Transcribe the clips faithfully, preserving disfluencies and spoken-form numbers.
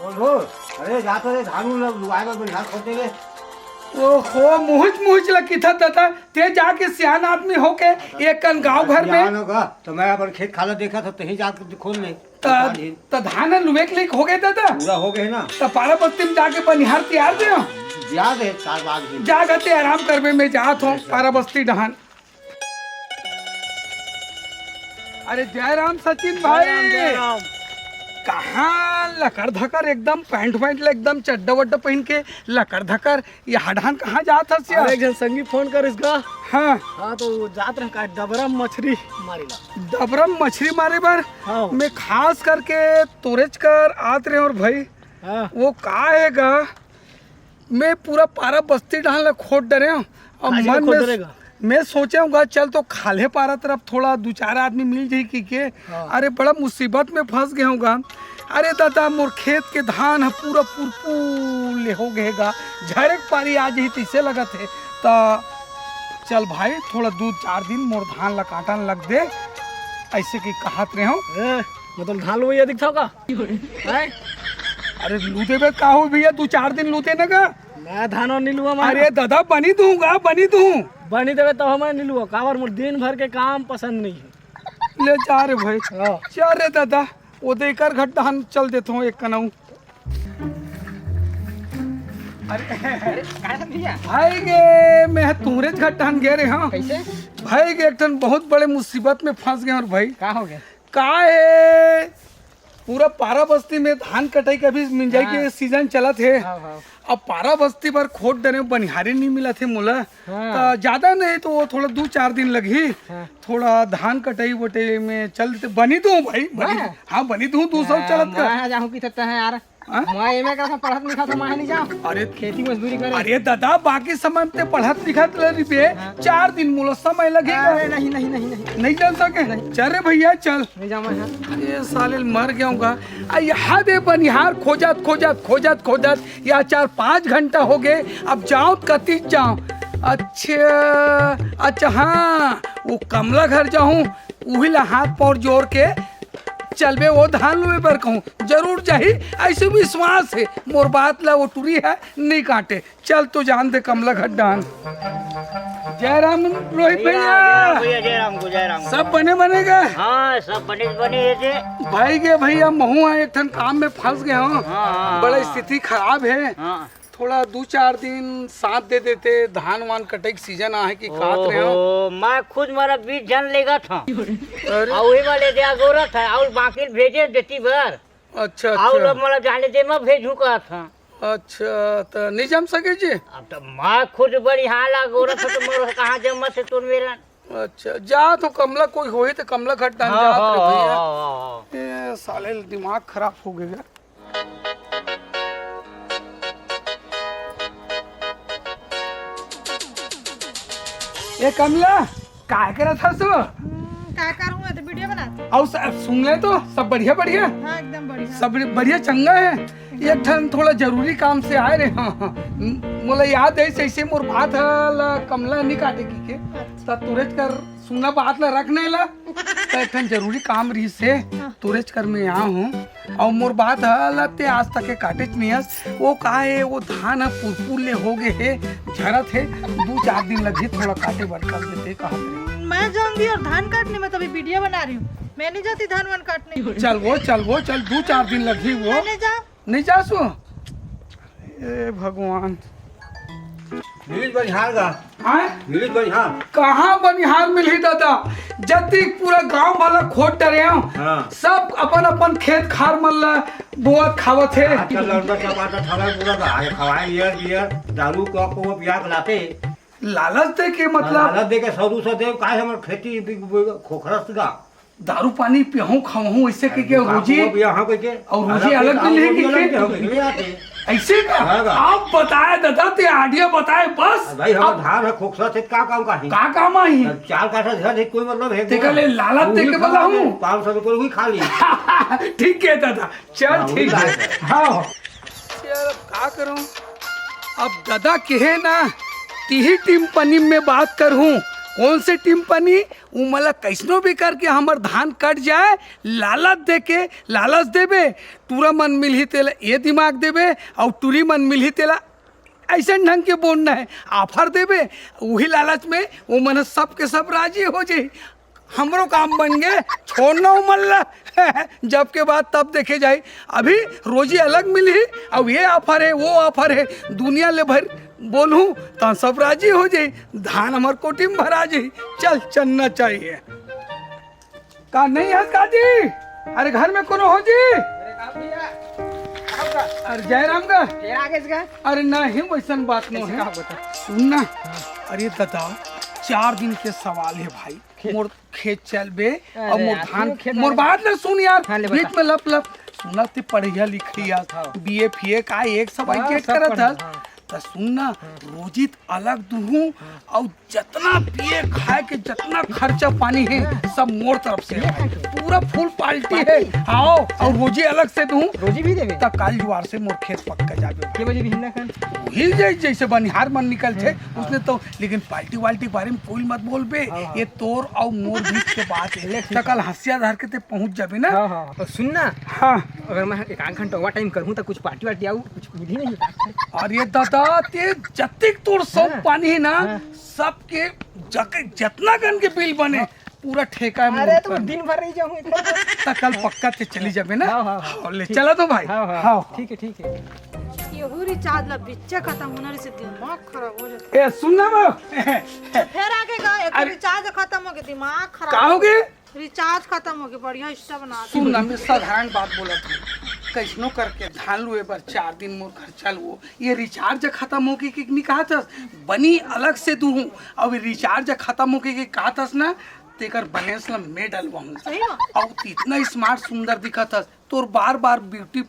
हो, अरे जा तो रे, धान उन लुआए बर बनिहार खोजे रे। ओहो, मुहुच मुहुच ल किथत ददा, ते जाके सियान आदमी होके एक कन गांव घर में। सियान होगा, तो मैं अपन खेत खाला देखा था, तहीं जाके खोल ले। त, त धान लुए के लिए हो गए ददा? पूरा हो गए ना। त पारा बस्ती में जाके बनिहार तियार दे। जा दे, चार बाग ही। जा गते आराम करबे, मैं जात हूँ पारा बस्ती डहान। अरे जय राम सचिन भाई। जय राम, जय राम। कहाँ लकर धकर एकदम पैंट वैंट ले एकदम चड्डा वड्डा पहन के लकर धकर, ये हडहान कहाँ जात हस यार? अरे एक झन संगी फोन करिस गा। हाँ। हाँ तो वो जात रह का डबरा मछरी मारे ला। डबरा मछरी मारे बर? हाँ। मैं खास करके तोरेच कर आत रहे और भाई हाँ। वो का है गा? मैं पूरा पारा बस्ती डहान ला खोद डरे हूँ। और काजी ला मन खोद में डरे गा? मैं सोचे हूँ गा, चल तो खाल्हे पारा तरफ थोड़ा दू चार आदमी मिल जाई कि के। हाँ। अरे बड़ा मुसीबत में फंस गए हूँ गा। अरे दादा, मोर खेत के धान ह पूरा पुरपुर ले हो गए गा, झड़क पारी आ जाही तैसे लगत है। त चल भाई, थोड़ा दू चार दिन मोर धान ला काटन लग दे, ऐसे कि कहत रहे हूँ। ए, मतलब धान लुवैया दिखथव का? हैं? अरे लू देबे का हो भैया, दू चार दिन लू दे ना का। मैं धान और नहीं लुआ मैं। अरे दादा, बनी दूंगा, बनी दूं। बनी देबे तब मैं नहीं लुआ, काबर मोर दिन भर के काम पसंद नहीं है। ले जा रे भाई। हाँ। जा रे दादा, वो दे कर घट्टा हम चल देता हूँ एक कनाऊ। अरे अरे, काहे भैया? भाई गे, मैं तुहरे घट्टा हम गे रे हाँ। कैसे? भाई गे, एक ठन बहुत बड़े मुसीबत में फंस गए और भाई। का हो गया? का है, पूरा पारा बस्ती में धान कटाई के अभी मिंजाई हाँ। के सीजन चलत हे। हाँ, हाँ। अब पारा बस्ती बर खोद डरे बनिहारी नहीं मिलत हे मोला। हाँ। त ज्यादा नहीं तो वो थोड़ा दू चार दिन लगही। हाँ। थोड़ा धान कटाई वटाई में चल देते, बनी दूं भाई, बनी मैं? दूं। हाँ, बनी दूं, दू सौ मैं, चलत का। मैं जाहूँ कि तत्ता है यार। हाँ? मैं एमे का पढ़त लिखत हूँ, मैं नहीं जाऊँ। अरे खेती मजदूरी करे। अरे दादा, बाकी समय में ते पढ़त लिखत ले रहिबे, हाँ। चार दिन मोला समय लगेगा। अरे नहीं, नहीं, नहीं, नहीं। नहीं चल सके? नहीं। चल रे भैया, चल। नहीं जाऊँ मैं, हाँ। ये साले मर गया हूँ का? आ, यहाँ दे बनिहार खोजत, खोजत, खोजत, खोजत, या चार पाँच घंटा हो गए, अब जाओ कति जाओ। अच्छा, अच्छा, हाँ, वो कमला घर जाहूँ, उही ला हाथ पाँव जोर के चलबे, वो धान लुए बर कहूँ, जरूर जाही, ऐसे विश्वास है, मोर बात ला वो टुरी है, नहीं काटे। चल तो जान दे कमला घट्टा हन। जय राम रोहित भैया। जय राम भैया, जय राम को, जय राम को। सब बने बने गा? हाँ, सब बने बने हे जे। भाई गे भैया, महू हा एक ठन काम में फंस गए हूँ। हाँ, हाँ, बड़ा हाँ। स्थिति खराब है। हाँ। थोड़ा दू चार दिन साथ दे देते, धान वान कटे के सीजन आहे कि कात रहे हो। ओहो, मैं खुद मोला बीस झन लेगत हूँ। अरे। अउ वही वाले दे अगोरत है, अउ बाकी भेजे देती बर। अच्छा, अउ अच्छा। लोग मोला जाने दे, मैं भेजू कहत हूँ। अच्छा, त नहीं जम सके जी? अब तो मैं खुद बड़ी हाल अगोरत हूँ, तो मोर कहाँ जमत है तोर मेरन? अच्छा, जा तो कमला कोई होही तो कमला घट्टा हाँ, जात हाँ, रे भैया। हाँ, हाँ, हाँ। ए, साले दिमाग खराब हो गया। ए कमला, काय करत हस तू? हम्म, का करूँ, मैं तो वीडियो बनात हूँ। अउ स-, सुन ले तो, सब बढ़िया, बढ़िया? हाँ, एकदम बढ़िया। सब बढ़िया, चंगा है। एक ठन थोड़ा जरूरी काम से आए रहे। हाँ, हाँ। म-, मोला याद है, जैसे मोर बात ह ला कमला नहीं काटे की के। अच्छा। त तुरंत कर सुनना बात ला रख नहीं ला, त एक ठन जरूरी काम रहिस हे, हाँ। तुरेच कर में आ हूँ। अउ मोर बात ह ला ते आज तक के काटेच नहीं हस। वो का हे, वो धान ह पुरपुर ले हो गए हे, झरत हे, दू चार दिन लगही थोड़ा काटे बर कर देते कहत रहे। मैं जाऊंगी और धान काटने, मैं तो अभी वीडियो बना रही हूँ, मैं नहीं जाती धान वान काटने। चल वो, चल वो, चल, दू चार दिन लगही वो। मैं नहीं जाऊँ। नहीं जासु? ए भगवान। मिलिस बनिहार गा। हाँ? मिलिस बनिहार। कहाँ बनिहार मिलही दादा? जतिक पूरा गांव वाला खोद डरे हो। हाँ। सब अपन अपन खेत खार मन ला बोअत खावत हे। आजकल लौंडा चपाटा खवाए पूरा गा। आए खवाए बियर, बियर, दारू को, को पिया के लाते। लालच दे के मतलब? लालच दे के सौ दू सौ दे, काहे हमर खेती बि-, बि-, खोखरस गा। दारू पानी पियहूं, खवहूं, ऐसे कह के अरे, रोजी, बाप रे, यहाँ कह के, और रोजी अलग अलग भी लेके अलग खेत। भी हम ले आते। ऐसे का? हाँ, का? आप बताए दादा, ते आइडिया बताए बस। भाई, हम अब धान है, खोखसा से का काम का है? का काम आई? चार काठा घर है, कोई मतलब है तेका बोला? ले लालच वो दे भी के खा बताऊं? ले, पाँच सौ रुपये भी खा ली। ठीक है दादा, चल हाँ, ठीक वही है। बात है। हाँ। यार, अब का करूं? अब दादा कहे ना, तिही टीम पनी में बात करूं। कौन से टीम पनी? उमन ला कइसनो भी करके हमर धान कट जाए, लालच देके, लालच देबे, टूरा मन मिलही तेला ये दिमाग देबे, अउ टूरी मन मिलही तेला अइसन ढंग के बोलना हे, offer देबे, उही लालच में उमन सब के सब राजी हो जाही। हमरो काम बन गे, छोड़ ना उमन ला। जब के बात तब देखे जाही। अभी रोजी अलग मिलही, अउ ये offer हे, वो offer हे, दुनिया ले भर बोलहूँ त सब राजी हो जाही, धान हमर कोठी में भरा जाही। चल, चलना चाहिए। का नहीं हस काजी? अरे घर में कोनो हो जी? अरे जयराम का? अरे नहीं, वैसन बात नहीं है। सुन ना, अरे दादा, चार दिन के सवाल है भाई। मोर खेत चलबे, अउ मोर धान, मोर बात ल सुन यार, बीच में लप लप। सुना ते पढ़िया लिखिया, बीए फीए का एक सवाल चेक करत हस। त सुन ना, रोजी त अलग दूहूँ, अउ जतना पिए खाए के जतना खर्चा पानी हे, सब मोर तरफ से हे। पूरा फुल पार्टी हे। आओ, अउ रोजी अलग से दूहूँ। रोजी भी देबे? त काल जुआर से मोर खेत पक्का जाबे। के बजे भी हिन्ना खान? वही जे-, जैसे बनिहार मन निकलथे, उसने तो, लेकिन पार्टी वार्टी के बारे में कोई मत बोलबे। ये तोर अउ मोर बीच के बात हे। त काल हंसिया धर के ते पहुंच जाबे ना। हाँ, हाँ। तो सुन ना। हाँ। अगर मैं एक आध घंटा ओवर टाइम करूँ तो कुछ पार्टी वार्टी आऊ, कुछ मिली नहीं। अरे दादा, ते जतिक तोर सब पानी हे ना, सबके जके जतना कन के बिल बने, पूरा ठेका हे। अरे तो दिन भर रही जाऊँ। त काल पक्का ते चली जाबे ना। हाँ, हाँ, हाँ। हाँ, ले चला तो भाई। हाँ, हाँ। ठीक है, ठीक है। यहू रिचार्ज ला बिच्चे खतम होना रहिसे, दिमाग खराब हो जाता। ए, सुन ना बा। फेर आगे गा, एक अरे। रिचार्ज खतम हो गया, दिमाग खराब का हो गया? रिचार्ज खतम हो गया, बढ़िया इंस्टा बना दे। सुन ना, मैं साधारण बात बोलत हूँ। कइसनो करके धान लुए बर चार दिन मोर खर्चा लुओ। ये रिचार्ज खतम हो गया कि नहीं कहा था? बनी अलग से दूहूँ। अब रिचार्ज खतम हो गया कि कहा था ना, तेकर बैलेंस ला मैं डलवाहूँ। सही में? अउ इतना स्मार्ट सुंदर दिखत हस, तोर बार बार ब्यूटी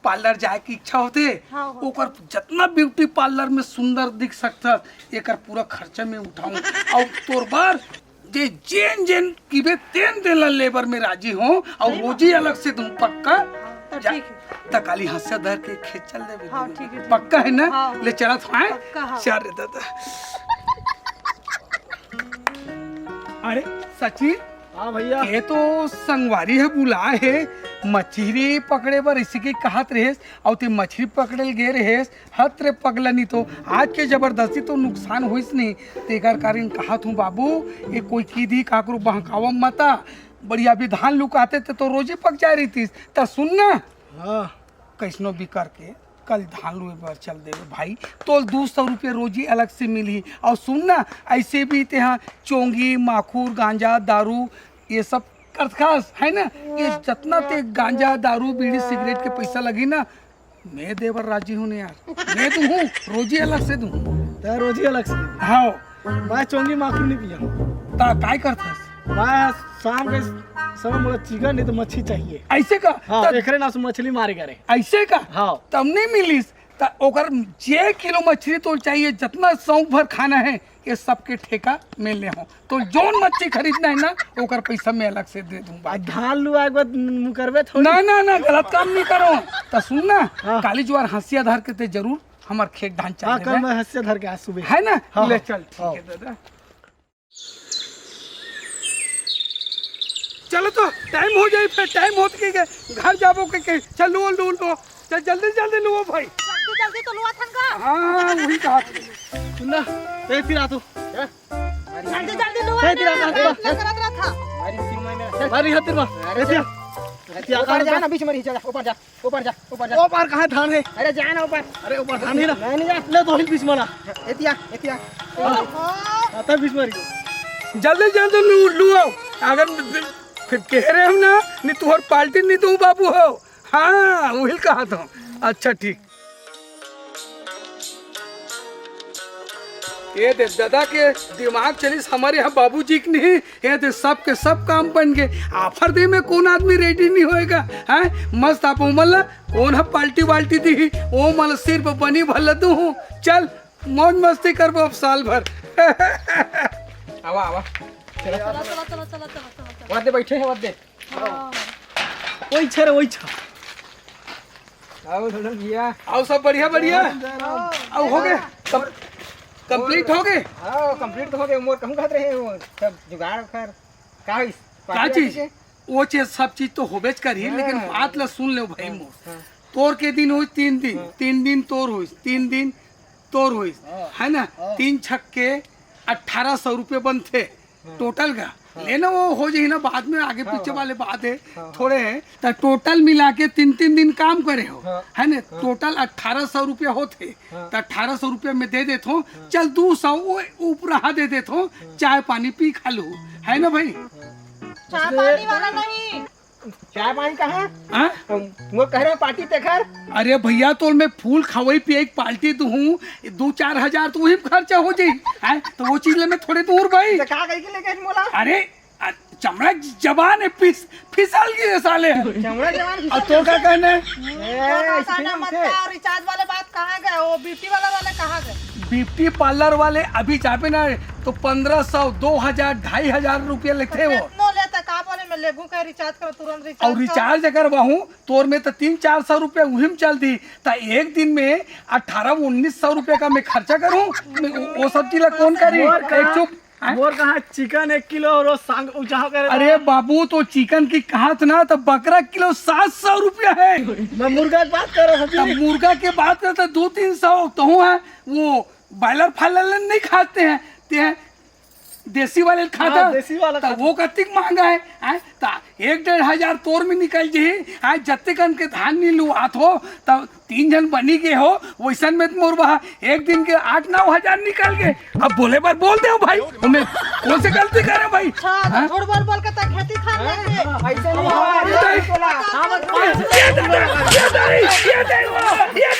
पार्लर जाए के इच्छा होथे, हाँ, हाँ। ओकर जतना ब्यूटी पार्लर में सुंदर दिख सकथस, एकर पूरा खर्चा मैं उठाऊं। अउ तोर बर जे जेन जेन किबे तेन तेन ला लेबर में राजी हो, अउ सही बात। रोजी अलग से दूं, पक्का? तो जा, ठीक है। त काली हंसिया धर के खेत चल देबे हाँ, दूनों। ठीक है, ठीक है। पक्का है ना? हाँ। ले चलत हँव। पक्का, हाँ। चल रे दादा। अरे सचिन, हाँ भैया। ये तो संगवारी हे, बुलाए हे मछरी पकड़े बर, इसी के कहत रहेस, अउ ते मछरी पकड़े ल गे रहेस। हत रे पगला, नहीं तो आज के जबरदस्ती तो नुकसान होइस नहीं। तेकर कारण कहत हूँ बाबू, ये कोई की दी काकरो बहकावा मता। बढ़िया अभी धान लुकाते ते तो रोजी पक जाए रहितिस। त सुन ना, हाँ। कइसनो भी करके काल धान लुए बर चल देबे भाई, तोल दू सौ रुपये रोजी अलग से मिलही। अउ सुन ना, ऐसे भी तेहा चोंगी, माखुर, गांजा, दारू ये सब करथस, है ना? ये जतना ते गांजा, दारू, बीड़ी, सिगरेट के पैसा लगही ना, मैं दे बर राजी हूँ ना यार, मैं दूहूँ, रोजी अलग से दूहूँ। ते रोजी अलग से? हाँ। मैं चोंगी माखुर नहीं पिया। त काय करथस? मैं शाम के समय मोला चिकन नहीं तो मच्छी चाहिए। ऐसे का? हाँ, त एकरे नाम से मछली मारे करे। ऐसे का? हाँ। तब नहीं मिलिस, त ओकर जे किलो मछली तोल चाहिए, जतना सौंफ भर खाना है, ये सबके ठेका मैं ले हूँ। तो जोन मच्छी खरीदना है ना, ओकर पैसा मैं अलग से दे दूंगा। आ धान लुआ के बाद मुकरबे थोड़ी। ना, ना, ना, गलत काम नहीं करो। त सुन ना, हाँ। काली जुआर हंसिया धर के ते जरूर हमर खेत धान हाँ, चल काल देबे। मैं हंसिया धर के आज सुबह। है ना? हाँ, ले हाँ, चल, ठीक हाँ। है दादा। चलो तो टाइम हो जाए, फिर टाइम होत के, के घर जाबो के, के। चल लो, लो, लो। चल जल्दी, जल्दी लो भाई। जल्दी, जल्दी तो लुआ थन का। हाँ, वही कहा। सुन ना, ए, फिर आ तू। जल्दी, जल्दी लुआ ए, फिर आ, ना, आ, आ। करत रहा था। अरे, यहाँ तेरे अरे, ए, फिर। ऊपर जा ना, बीच में रही, जा, ऊपर जा। ऊपर जा, ऊपर जा। ओ पार कहाँ धान है? अरे जा ना ऊपर। अरे ऊपर धान है ना। नहीं, नहीं जा। ले तो हिल बीच में ना। एतिया, एतिया। हाँ, तब बीच में रही। जल्दी, जल्दी लू, लू आओ। अगर फिर कह रहे हम ना, नहीं तुहर पार्टी नहीं दूँ बाबू हो। हाँ, उहिल कहा था। अच्छा, ठीक। ये दे दादा के दिमाग चलिस, हमर यहाँ बाबूजी के नहीं, ये दे सब के सब काम बन गए। Offer दे में कौन आदमी ready नहीं होएगा, हैं? मस्त आप उमन ला, कौन ह पार्टी वाल्टी दी, ओ मन सिर्फ बनी भला दूँ हूँ। चल, मौज मस्ती करबो अब साल भर। आवा, आवा। चला, चला, चला, चला, चला, चला। वहाँ दे बैठे हैं, वहाँ दे। हाँ। वही छे रे, वही छे। आओ धड़न भैया। आओ सब बढ़िया, बढ़िया। आओ। आओ, हो गए? कम-, complete हो गए? हाँ, complete तो हो गए। मोर कहूँ कहत रहे वो सब जुगाड़ कर। का होइस? का पार्टी चीज? के? वो चीज, सब चीज तो होबेच करही, हाँ, लेकिन हाँ, बात ला सुन ले भाई हाँ, मोर। हाँ। तोर के दिन होइस तीन दिन, हाँ। तीन दिन तोर होइस, तीन दिन तोर होइस, हाँ। है ना? हाँ। तीन छक्के अट्ठारह सौ रुपये बनथे हाँ। टोटल का। हाँ। लेना वो हो जाही ना, बाद में आगे हाँ, पीछे हाँ। वाले बात है, हाँ, हाँ। थोड़े हैं। तो टोटल मिला के तीन तीन दिन काम करे हो, हाँ। है ना? हाँ। टोटल अट्ठारह सौ रुपया होथे, हाँ। तो अट्ठारह सौ रुपया में दे देत हो, हाँ। चल दो सौ वो उपराहा दे देत हो, हाँ। चाय पानी पी खा लो, है ना भाई? हाँ। चाय पानी वाला नहीं। चाय पानी कहाँ? हाँ? वो कह रहे पार्टी तेखर। अरे भैया, तो मैं फूल खवई पिए एक पार्टी दूँ, दो चार हजार तो वही खर्चा हो जाई, हैं? तो वो चीज ले मैं थोड़े दूर भाई। तो का कही के लेके मोला? अरे, आ, चमड़ा जबान है, फिस-, फिसल गए साले। चमड़ा जबान अब फिसल तो क्या गए। कहना है? ए, क्या ऐसे कहना नहीं मत होते। कहा, रिचार्ज वाले बात कहाँ गए? वो ब्यूटी वाला वाले कहाँ गए? ब्यूटी पार्लर वाले अभी जाबे ना तो पन्द्रह सौ, दो हजार, ढाई हजार रुपया लेते हो। कितनो लेता का बोले, मैं लेबू का रिचार्ज करो, तुरंत रिचार्ज और करो। रिचार्ज अगर वहूँ तोर में तो तीन चार सौ रुपया उही में चल दी, तो एक दिन में अठारह उन्नीस सौ रुपया का मैं खर्चा करूँ? मैं वो, वो सब चीज ला कौन करी? मोर कहाँ, एक चुप, हैं? मोर कहाँ चिकन एक किलो रोज सांग उजाह करे अरे बा। बाबू, तो चिकन की कहात ना, तो बकरा किलो सात सौ रुपया है। मैं मुर्गा की बात कर रहा हूँ तो जी। मुर्गा के बात करता दो तीन सौ तो हुआ है, वो बॉयलर फायलर नहीं खाते हैं, ते हैं देसी वाले खाता, हाँ, देसी वाला तो खाता। वो कतिक महंगा है, हैं? तो एक डेढ़ हजार तोर में निकल जी, हैं? जत्ते कन के धान नहीं लुआत हो, तो तीन झन बनी गए हो, वैसन में तो मोर बहा एक दिन के आठ नौ हजार निकल गए। अब बोले बर बोल दे भाई, मैं कौन से गलती करे भाई? अच्छा, तो हाँ? झूठ बोल बोल के तो खेती खा ले। हाँ, ऐसे नहीं होगा। ये तो एक- हाँ, बस ये दादा, ये दादा, ये दादा, ये